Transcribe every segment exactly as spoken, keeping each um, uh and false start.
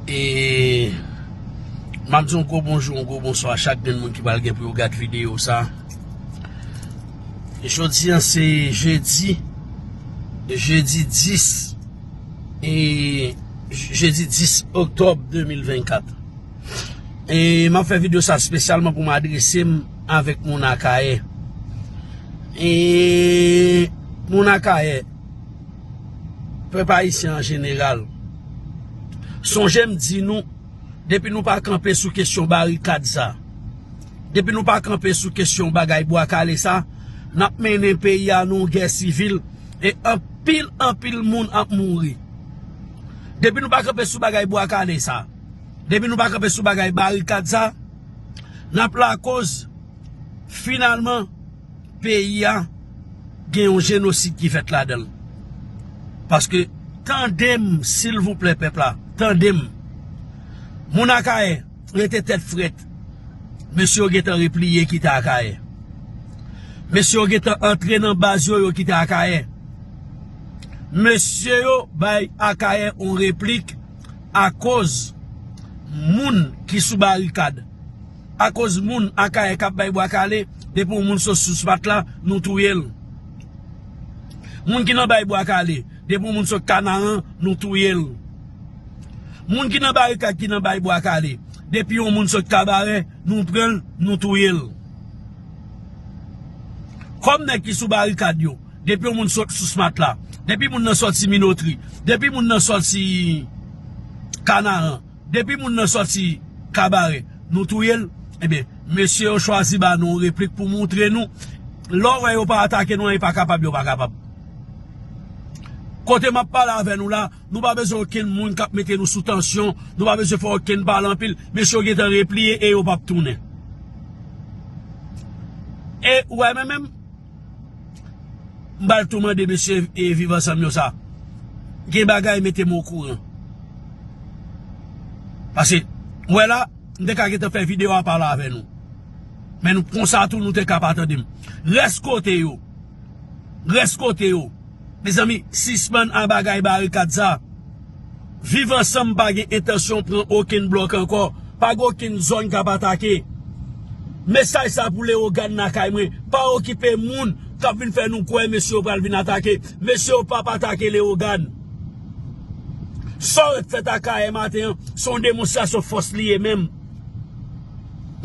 E m ap di yon gwo bonjou, yon gwo bonswa a chak grenn moun ki pral gen pou yo gad videyo sa. Jodi a se jedi, jedi dis, e jedi dis oktòb de mil vennkat. E m ap fè videyo sa espesyalman pou m adrese m avèk moun Akayè. E moun Akayè, pèp ayisyen an jeneral, sonje m di nou, depi nou pa kanpe sou kesyon barikad sa, depi nou pa kanpe sou kesyon bagay bwa kale sa, n ap mennen peyi a nan yon gè sivil e anpil, anpil moun ap mouri. Depi nou pa kanpe sou bagay bwa kale sa, depi nou pa kanpe sou bagay barikad sa, n ap lakoz, finalman, peyi a gen yon jenosid ki fèt ladan l. Paske, tande m, silvouplè, pèp la, tande m. Moun Akayè, rete tèt frèt. Mesye yo gentan repliye kite Akayè. Mesye yo gentan antre nan baz yo, yo kite Akayè. Mesye yo bay Akayè yon replik akoz moun ki sou barikad. Akoz moun Akayè k ap bay bwa kale, depi yon moun sot sou Smat la, nou touye l. Moun ki nan bay bwa kale, depi yon moun sot Kanaran, nou touye l. Moun ki nan barikad ki nan bay bwa kale, depi yon moun sot Kabarè, nou pran l, nou touye l. Kòm nèg ki sou barikad yo, depi yon moun sot sou Smat la, depi moun nan sòti Minotri, depi moun nan sòti Kanaran, depi moun nan sòti Kabarè, nou touye l, ebyen, mesye yo chwazi ba nou yon replik pou montre nou, lè w wè yo pa atake nou, e pa kapab, yo pa kapab. Kote m ap pale avè nou la, nou pa bezwen okenn moun k ap mete nou sou tansyon, nou pa bezwen fè okenn pale anpil, mesye yo gentan repliye e yo p ap tounen. E ou wè mwen menm, m pral tou mande mesye e Viv Ansanm yo sa. Gen bagay, mete m okouran. Paske, ou wè la, m te ka gentan fè videyo a pale avè nou. Men nou, konsa tou, nou te ka pa tande m. Rès kote yo. Rès kote yo. Mezanmi, sispann a bagay barikad sa. Viv Ansanm pa gen entansyon pran okenn blòk ankò. Pa gen okenn zòn k ap atake. Mesaj sa pou Leyogàn lakay mwen. Pa okipe moun k ap vin fè nou kwè mesye yo pral vin atake. Mesye yo p ap atake Leyogàn. Sa w wè k fèt Akayè maten an, se yon demonstrasyon fòs li ye menm.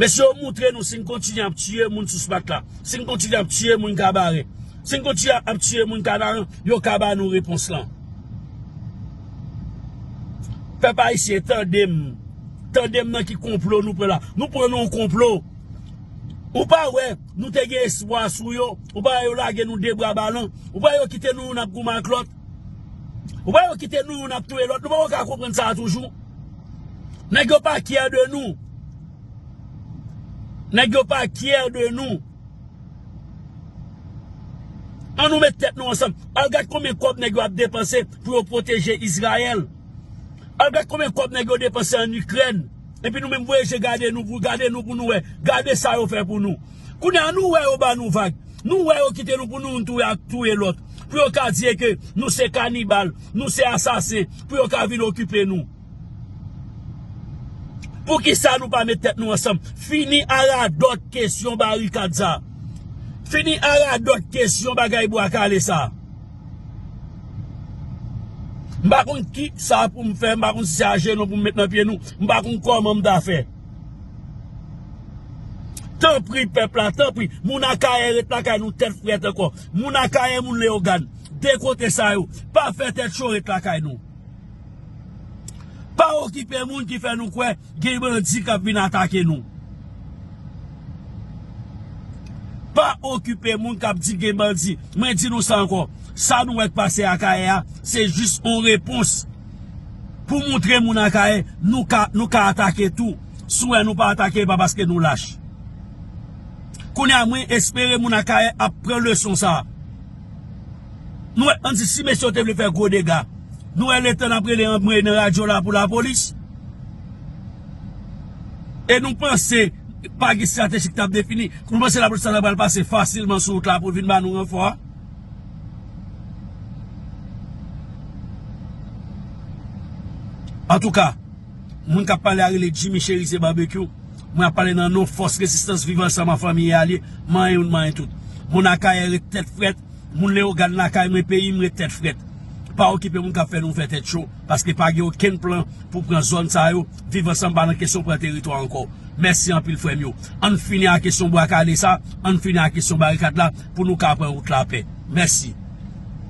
Mesye yo montre nou si n kontinye ap tiye moun sou Smat la, si n kontinye ap tiye moun Kabarè, si n kontinye ap tiye moun Kanaran, yo ka ba nou repons lan. Pèp ayisyen, tande m. Tande m nan ki konplo nou pran la. Nou pran nan yon konplo. Ou pa wè, nou te gen espwa sou yo. Ou pa wè yo lage nou de bra balan. Ou pa wè yo kite nou youn ap goumen ak lòt. Ou pa wè yo kite nou youn ap touye lòt. Nou poko ka konprann sa a toujou. Nèg yo pa kyè de nou. Nèg yo pa kyè de nou. Ann nou met tèt nou ansanm. Al gad konbyen kòb nèg yo ap depanse pou yo pwoteje Izrayèl. Al gad konbyen kòb nèg yo depanse ann Ikrèn. Epi nou menm voye je gade nou pou, gade nou pou nou wè. Gade sa yo fè pou nou. Kounye a nou wè yo ba nou vag. Nou wè yo kite nou pou nou youn touye ak touye lòt. Pou yo ka di ke nou se kanibal, nou se asasen, pou yo ka vin okipe nou. Poukisa nou pa met tèt nou ansanm? Fini a radòt kesyon barikad sa. Fini a radòt kesyon bagay bwa kale sa. M pa konn ki sa pou m fè, m pa konn si se ajenou pou m met nan pye nou, m pa konn kòman m ta fè. Tanpri, pèp la, tanpri, moun Akayè ret lakay nou tèt frèt ankò. Moun Akayè, moun Leyogàn, de kote sa yo, pa fè tèt cho, ret lakay nou. Pa okipe moun ki fè nou kwè gen bandi k ap vin atake nou. Pa okipe moun k ap di gen bandi. Mwen di nou sa ankò. Sa nou wè k pase Akayè a, se jis yon repons pou montre moun Akayè, nou ka, nou ka atake tou. Si w wè nou pa atake, e pa paske nou lach. Kounye a, mwen espere moun Akayè ap pran leson sa a. Nou wè, ann di, si mesye yo te vle fè gwo dega, nou wè letan n ap rele anmwey nan radyo la pou lapolis. E nou panse pa gen estrateji k t ap defini? Nou panse lapolis la pral pase fasilman sou wout la pou l vin ba nou ranfò a? Antouka, Moun k ap pale a rele Jimmy Cherizier Barbecue. Mwen ap pale nan non fòs rezistans Viv Ansanm an, fanmi e alye. Manyen youn, manyen tout. Moun Akayè ret tèt frèt. Moun Leyogàn lakay mwen, peyi m, ret tèt frèt. Pa okipe moun k ap fè nou fè tèt cho, paske pa gen okenn plan pou pran zòn sa yo. Viv Ansanm pa nan kesyon pran teritwa ankò. Mèsi anpil, frè m yo. Ann fini ak kesyon bwa kale sa, ann fini ak kesyon barikad la pou nou ka pran wout lapè. Mèsi.